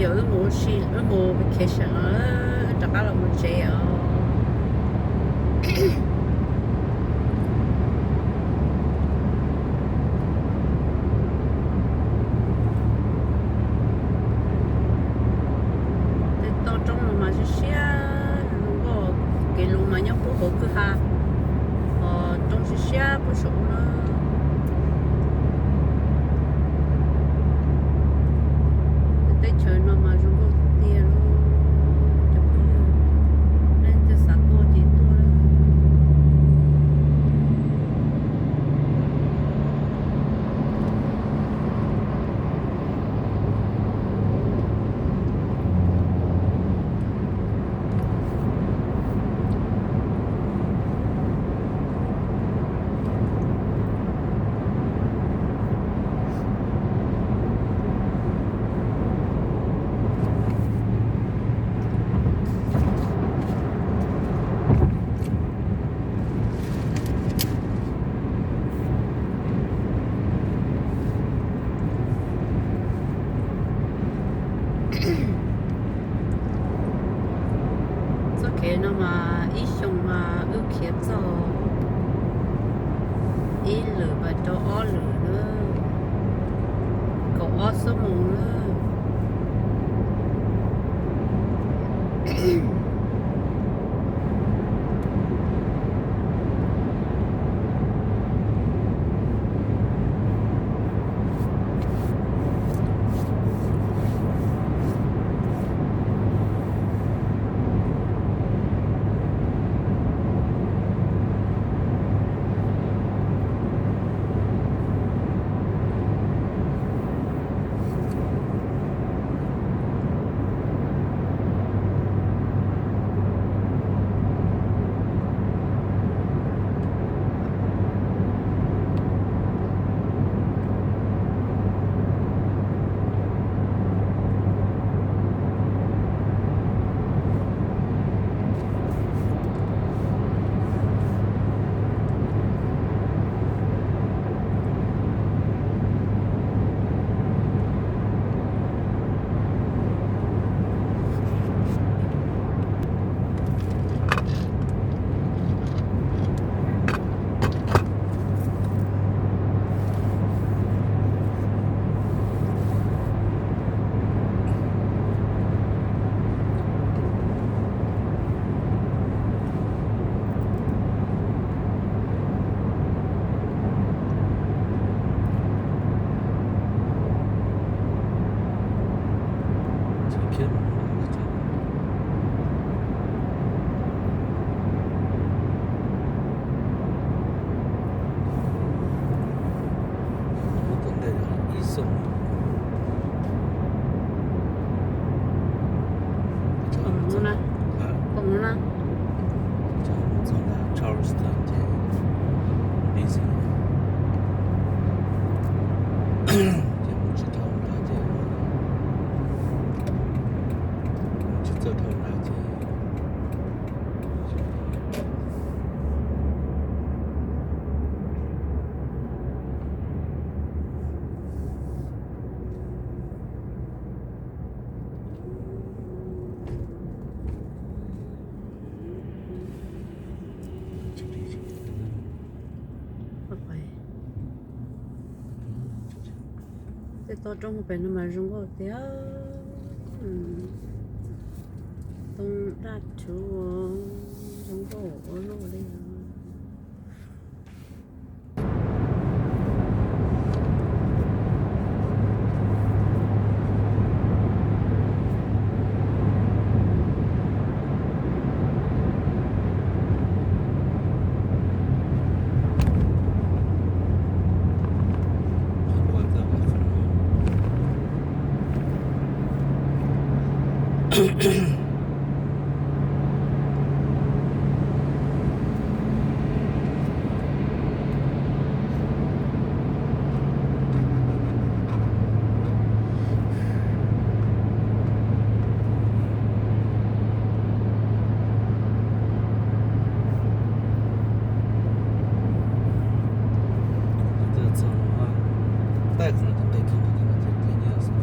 Wb mus, wb mus vacation los wb rov qab los mus tsev os. Tej toj roob no mas siab siab zoo nkauj, kev lus mas nyob puag hauv kwj ha, ho roob siab siab puag saum ub na. Teb chaws no mas zoo nkauj tiag tiag li. Cov phooj ywg, leej twg xav tuaj ces tuaj lawm. Txoj kev no mas ib xyoos mas wb khiav txog ib lwm pas rau ob lwm na, kaum ob xuab moos na. Ib xyoos. Koom no na. Koom no na. Txog nram Charleston ces busy, ces mus tsis tau nrad ces, mus tsis txawj dhau nrad ces. Tej toj roob pem no mas zoo nkauj tiag. Toj daj rhuv zoo nkauj ua luaj li. Txog no, tab tom nqes kiag no ces nws cia li nyiaj xwb.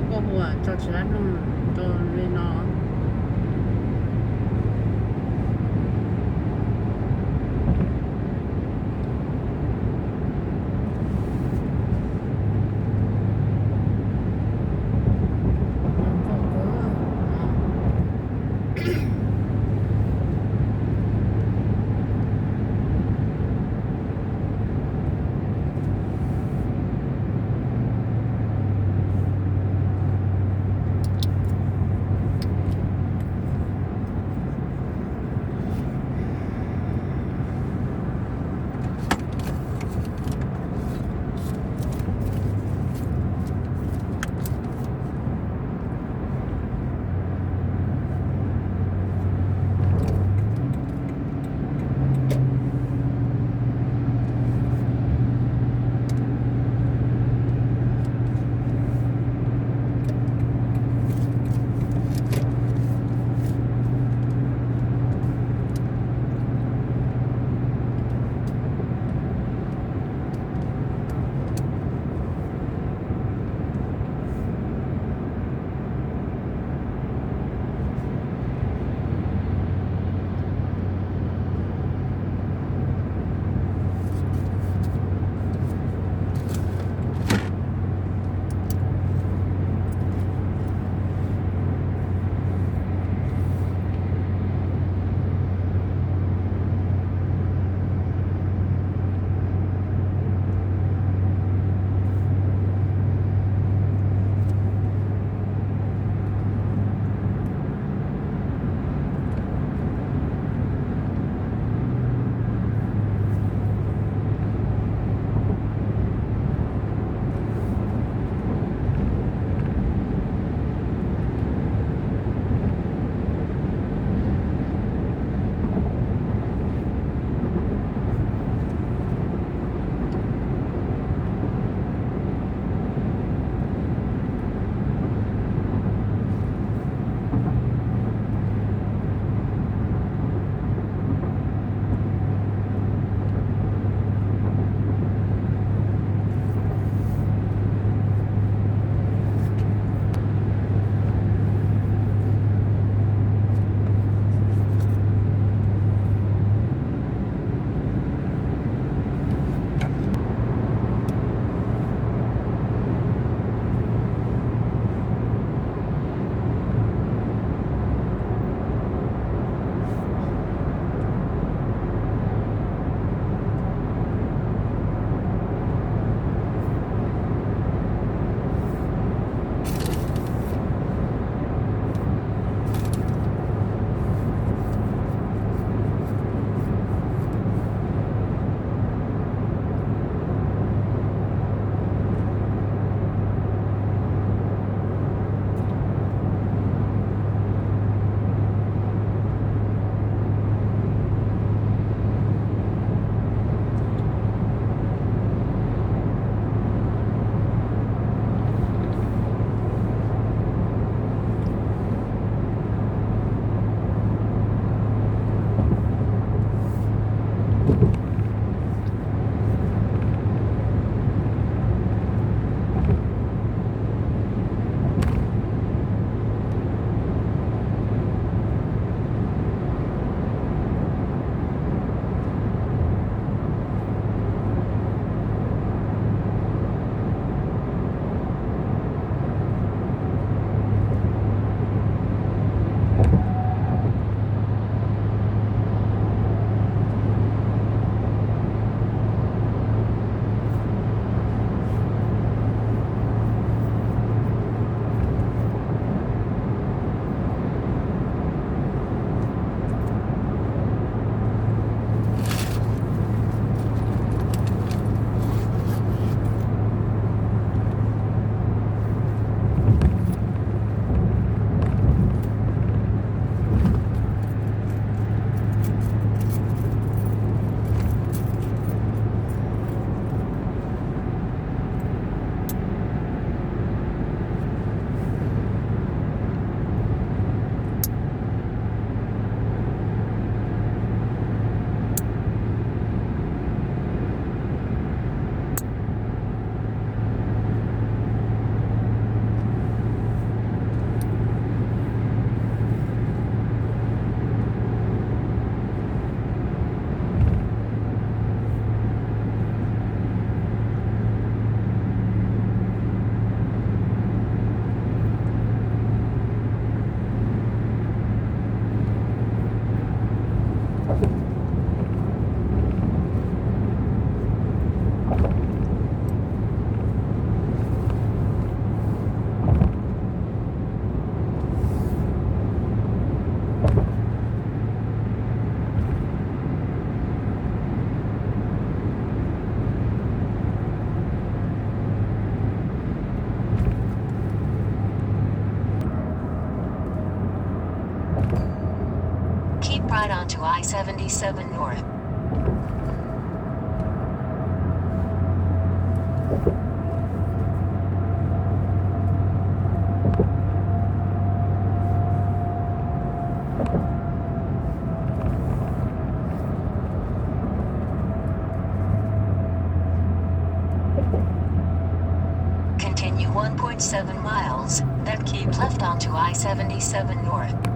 Poj hu tso tsis dab neeg rau li no. right onto I seventy-seven North. Continue one point seven miles, then keep left onto I seventy-seven North.